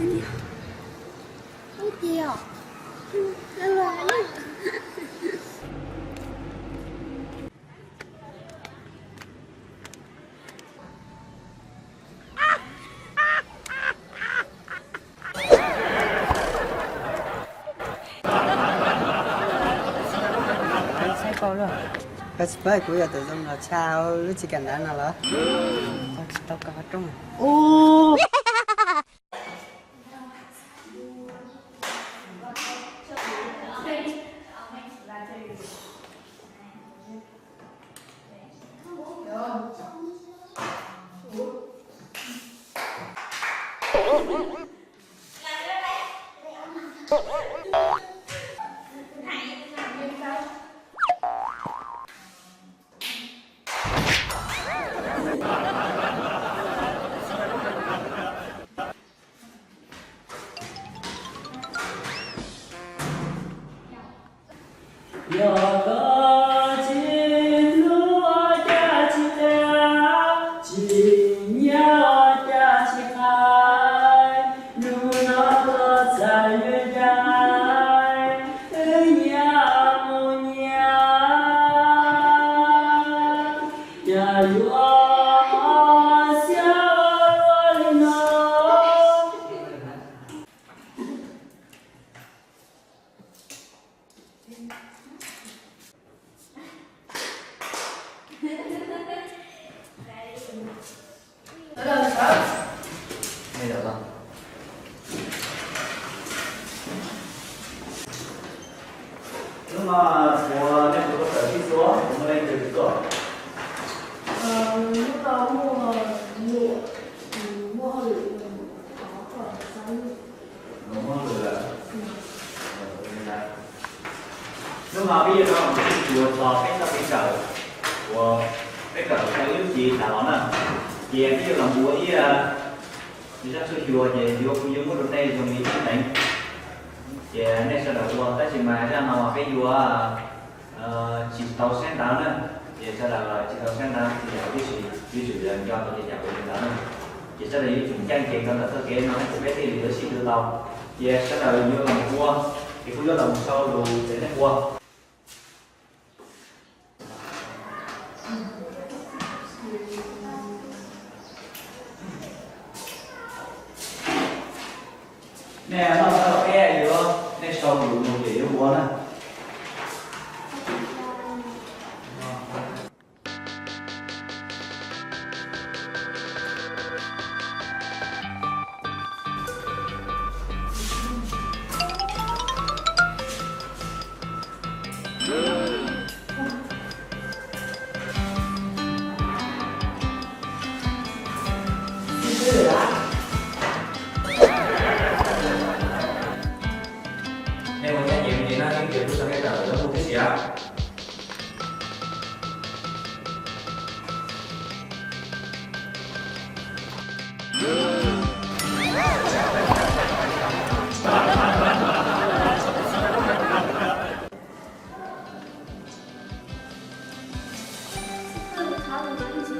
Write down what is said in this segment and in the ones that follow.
Koj tsis paub kuv yog tus zoo los tshaj lub tsis kam nrad no los? Koj tsis tau koj qhov rooj. Yog koj tsis hlub cas tsis qia, tsis nyiam cas tsis hais, hnub no koj txhaj yuav ncaim, wb nyias mus nyias, cas yuav xiab ua luaj li no. Hnub no puas nej puas tau tawm sib txuas, puas muaj leej twg tuaj? Hnub no muaj, muaj, muaj hauj lwm, muaj hauj lwm lawm. Hnub no peb yuav rau sib txuas txog peb txoj kev kawm uas peb kawm tau ib lub tsis tas los na. Ces peb yuav los ua ib, ib zaj tshuaj xyuas ces yuav, yuav muab rau nej zoo li ib teev. Ces nej sawv daws ua, tab sis mas zaj no mas peb yuav tsis tau saib ntawv na. Ces sawv daws tsis tau saib ntawv ces tib si, tib si nco tau li cas ua li ntawd na. Ces sawv daws yuav tsum ncaj ncees rau ntawm txoj kev no thiab ces peb thiaj li yuav sib tw tau. Ces sawv daws yuav los ua, ces kuv yuav los sau lus ces nej ua. Nej noj tag peb yuav, nej sau lus mus ces yuav ua na. Nej ua siab ntev ces no yeej tias kuv tau nej tawm lawm mus tib si.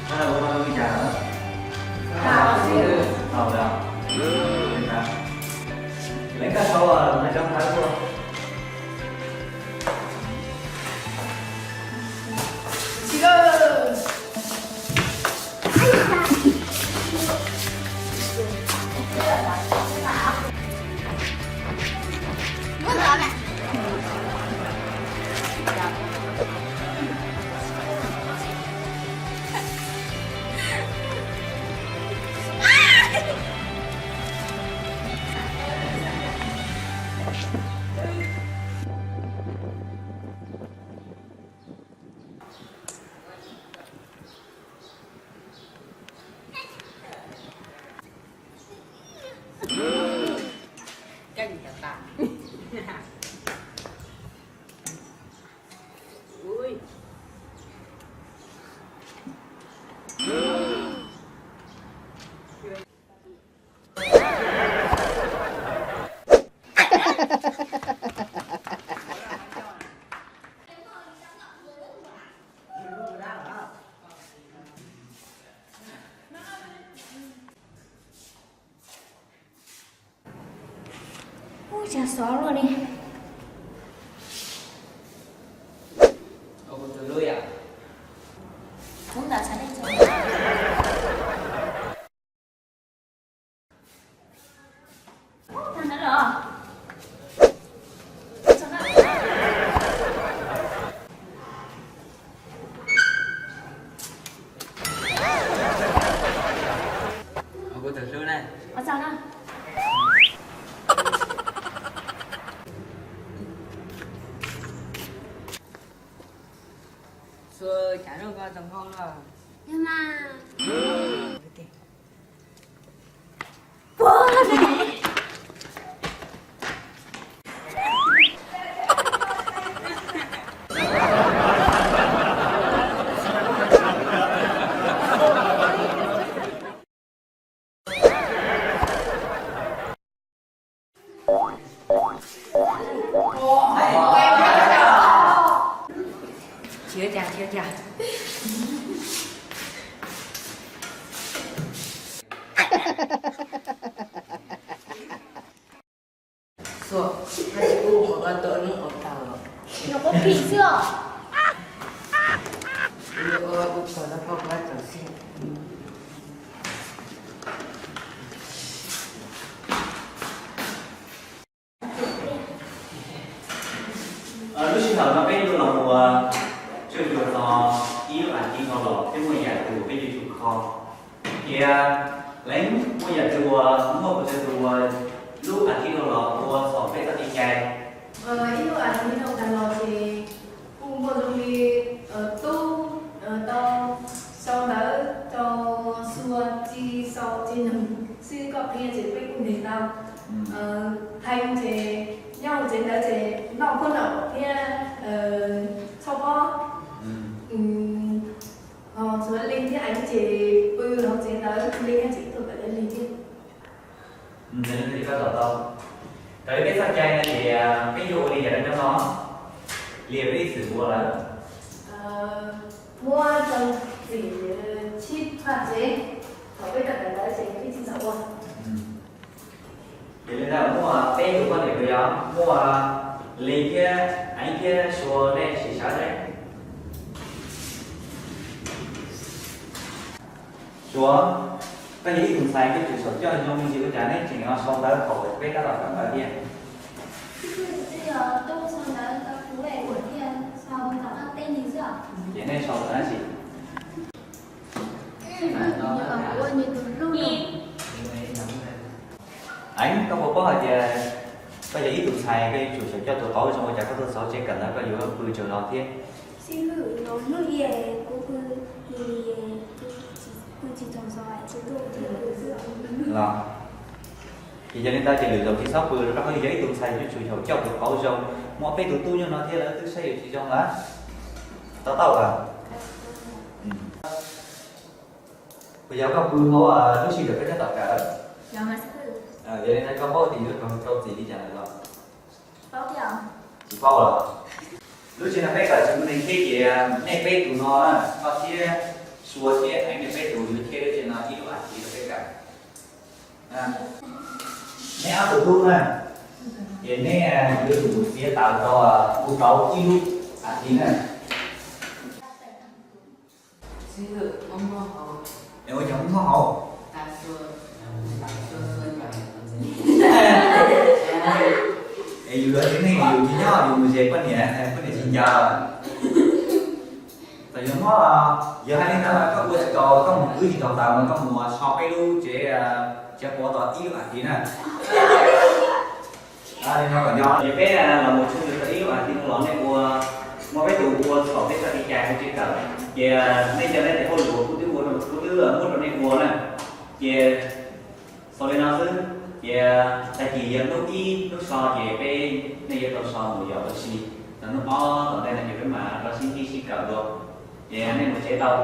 Sawv daws ua li cas lawm? Tau lawm. Leej koj sau mas cov ntawv tuaj. Ub, cas xov luaj li. Kuv ntawm sawv daws tso. Kuv tus hlub na. Xua cas zoo nkauj tag npaum no. Yog mas. Chiv cas, chiv cas. Xua, koj tsis pub kuv ua koj tus noob au tau los? Yog koj phim xwb os. Kuv yuav ua kuv pog los koj ua tau xwb. Lub sij hawm no peb yuav los ua tswj cuag txog ib lub as thiv dhau los peb muaj yam twg uas peb yuav tsum kho. Ces Leev muaj yam twg uas muaj kuv tsawg tus uas lub as thiv dhau los ua txhaum peb txoj kev cai? Ib lub as thiv dhau tas los ces kuj muaj zoo li tub tau sau ntawv rau Xua tsis sau tsis nug xwb, koj qhia ces peb kuj ntes tau. Theev ces nyob hauv tsev ntawv ces noj khaub ncaws thiab tshoj pob. Ho txuav Leej thiab Eev ces pw hauv tsev ntawd, Leej thiab tseem tuaj kawm Leej thiab. Raws li peb txoj cai no ces peb yuav ua li cas rau nyob no? Li peb ib txwm ua lawm. Muab rau txim tshib phav tsev, thaum peb rov kawm ntawv ces peb tsis txhob ua. Ces li ntawd muaj peb tus poj niam puas yog? Muaj Leej thiab Eev thiab Sua, nej sim sawv daws. Sua, koj yog ib tug ntxhais koj tseem xyaum coj zoo me ntsis ua cas neb tseem sau ntawv thaum peb tab tom kawm ntawv thiab? Ces nej sau ntawv dab tsi? Eev, koj puas paub hais tias koj yog ib tug ntxhais koj yuav tsum xyaum coj tus qauv zoo ua cas koj tuaj txog tsev kawm ntawv koj yuav pw tsaug zog thiab? Los, ces yog li ntawd ces lwm zaus tsis txhob pw rau qhov yog ib tug ntxhais yuav tsum xyaum coj tus qauv zoo. Muaj peb tus tub nyob no thiab lawv twb saib yus tsis zoo lawm. To taub as. Puas yog koj pw hauv lub sij hawm peb tab tom kawm? Yog li ntawd koj paub tias yuav rau txim li cas lawm los? Tsis paub los? Lub sij hawm no peb kawm tsis muaj neeg thiab ces nej peb tus no, koj thiab Sua thiab Eev nej peb tus yuav cheb lub sij hawm no ib lub as thiv rau peb kawm. Neb ob tug tub na, ces neb yuav tsum txiav taws rau kuv rau ib lub as thiv na. Es ua cas muaj hauv? Es yus yuav txiv neej yus tsis nyob yus mus ze poj niam, poj niam tsis ncav. Txawm yog muab, yog hais li ntawd koj ua tsis tau, koj mus khwv tsis tau taws mas koj mus so peb lub tsev, tsev quav tau ib lub as thiv na. Li no kom nyob, ces peb los mus tshwj tau ib lub as thiv no los nej ua, muaj peb tus ua txhaum peb txoj kev cai hauv tsev kawm, ces nej cov nej tes hauj lwm kuv twb ua, kuv twb muab rau nej ua na. Ces xaus li no xwb, ces tag kis yog hnub ib hnub so ces peb, nej yuav tau so mus yos ua si, txog hnub ob tom ntej no ces peb mam rov sib ntsib sib kawm dua, ces nej mus tsev tau.